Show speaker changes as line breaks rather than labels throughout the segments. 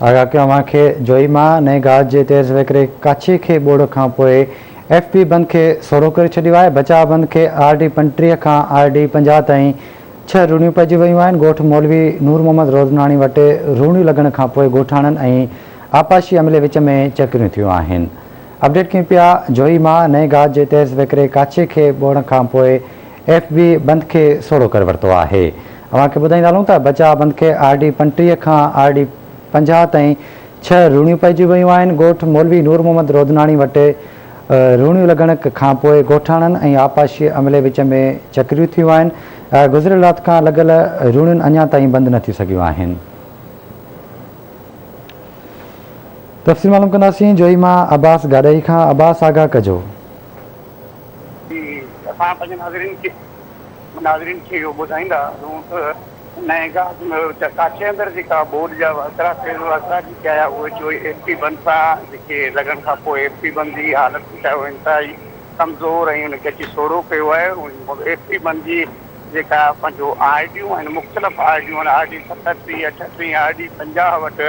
آگاهه ڪيو اوهان کي جوئي مان نئين گاج جي تيز وهڪري ڪاڇي کي ٻوڏ کان پوء ايف پي بند کي سوڙهو ڪري ڇڏيو آهي بچاء بند کي آر ڊي 35 کان آر ڊي 50 تائين ڇهه روڻيون پئجي ويون آهن ڳوٺ مولوي نور محمد روزناڻي وٽ روڻيون لڳڻ کان پوء ڳوٺاڻن ۽ آبپاشي عملي وچ ۾ چڪريون ٿيون آهن اپڊيٽ ڪيون پيا جوئي مان نئين گاج جي تيز وهڪري ڪاڇي کي ٻوڙ کان پوء ايف بي بند کي سوڙهو ڪري ورتو آهي. اوهان کي ٻڌائيندا هلون ته بچاء بند کي آر ڊي 35 کان آر ڊي 50 تائين ڇهه روڻيون پئجي ويون آهن. ڳوٺ مولوي نور محمد رودناڻي وٽ روڻيون لڳڻ کان پوء ڳوٺاڻن ۽ آبپاشي عملي وچ ۾ چڪريون ٿيون آهن. گذريل رات کان لڳل روڻيون اڃا تائين بند نه ٿي سگهيون آهن. تفصيل معلوم ڪنداسين جوئي مان عباس گاڏهي کان عباس آگاهه ڪجو.
جي اسان پنهنجي ناظرين کي ناظرين کي اهو ٻڌائيندا هلون ته نئين گاج ۾ ڪاڇي اندر جيڪا ٻوڏ جا وهڪرا تيز وهڪرا جيڪي آيا اهي جو ايف پي بند سان جيڪي لڳڻ کان پوء ايف پي بند جي حالت جيڪا آهي انتهائي ڪمزور ۽ ان کي اچي سوڙهو ڪيو آهي ايف پي بند جي جيڪا پنهنجو آر ڊيون آهن مختلف آر ڊيون آهن آر ڊي 37، 38 آر ڊي 50 وٽ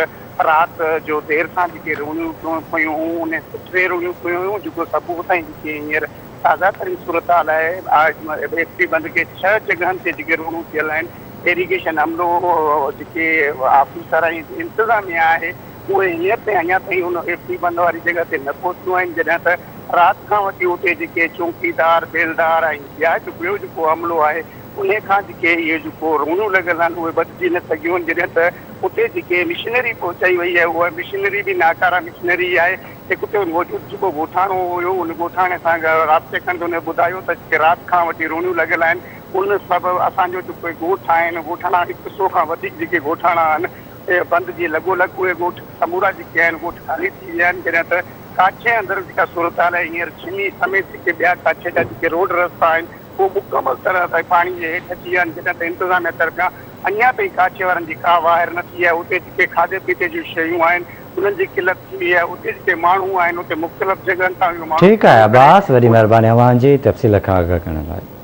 رات جو دير سان جيڪي روڻيون پيون هيون ان ٽي روڻيون پيون هيون جيڪو صبح تائين جيڪي هينئر تازه ترين صورتحال آهي ايف پي بند کي ڇهه جڳهن تي جيڪي روڻيون پيل آهن ايريگيشن عملو جيڪي آفيسر ۽ انتظاميا آهي اهي هينئر تائين اڃا تائين ان ايف پي بند واري جڳهه تي نه پهتيون آهن جڏهن ته رات کان وٺي اتي جيڪي چونڪيدار بيلدار ۽ ٻيا ٻيو جيڪو عملو آهي انهي کان جيڪي اهي جيڪو روڻيون لڳل آهن اهي ٻڌجي نه سگهيون آهن جڏهن ته اتي جيڪي مشنري پهچائي وئي آهي اها مشنري به ناڪاره مشنري آهي هڪ اتي موجود جيڪو ڳوٺاڻو هيو ان ڳوٺاڻي سان رابطي ڪندي ان ٻڌايو ته جيڪي رات کان وٺي روڻيون لڳل آهن ان سبب اسان جو جيڪو ڳوٺ آهن ڳوٺاڻا هڪ سو کان وڌيڪ جيڪي ڳوٺاڻا آهن اهي بند جي لڳو لڳ اهي ڳوٺ سمورا جيڪي آهن ڳوٺ خالي ٿي ويا آهن جڏهن ته ڪاڇي اندر جيڪا صورتحال آهي هينئر ڇني سميت جيڪي ٻيا ڪاڇي جا جيڪي روڊ رستا آهن اهي مڪمل طرح سان پاڻي جي هيٺ اچي ويا آهن جڏهن ته انتظاميا طرفان اڃا تائين ڪاڇي وارن جي ڪا واهر نه ٿي آهي اتي جيڪي کاڌي پيتي جون شيون آهن انهن جي قلت ٿي وئي آهي اتي جيڪي ماڻهو آهن اتي مختلف جڳهن تان اهي ماڻهو
ٺيڪ آهي
ڪري
عباس وڏي مهرباني اوهان جي تفصيل کان آگاهه ڪرڻ لاء.